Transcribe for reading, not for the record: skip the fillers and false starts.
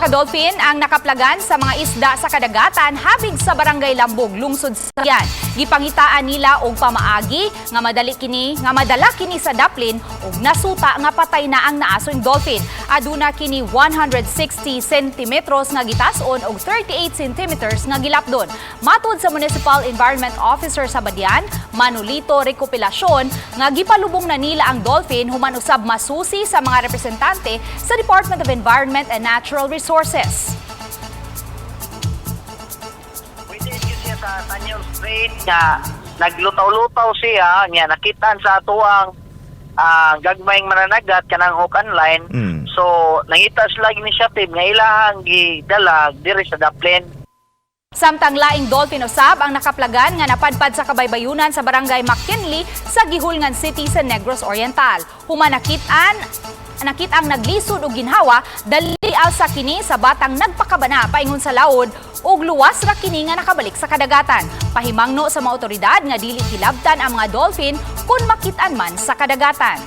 Usa ka dolphin ang nakaplagan sa mga isda sa kadagatan habig sa Barangay Lambog, lungsod sa Badian. Gipangitaan nila og pamaagi nga madala kini sa daplin ug nasuta nga patay na ang naason dolphin. Aduna kini 160 centimetros nga gitason og 38 centimeters nga gilapdon. Matud sa Municipal Environment Officer sa Badian, Manolito Recopilacion, nga gipalubong na nila ang dolphin human usab masusi sa mga representante sa Department of Environment and Natural Resources. Pwede yun siya sa Tañon Strait nga naglutaw-lutaw siya nga nakitaan sa atuang gagmayng mananagat kanang hook and line. So nangita sila og initiative nga ilahang gidala diri sa daplin. Samtang laing dolphin usab ang nakaplagan nga napadpad sa kabaybayunan sa Barangay McKinley sa Guihulngan City sa Negros Oriental. Human nakit-ang naglisod og ginhawa, dali alsa kini sa batang nagpakabana paingon sa laod ug luwas ra kini nga nakabalik sa kadagatan. Pahimangno sa mga otoridad nga dili hilabtan ang mga dolphin kung makit-an man sa kadagatan.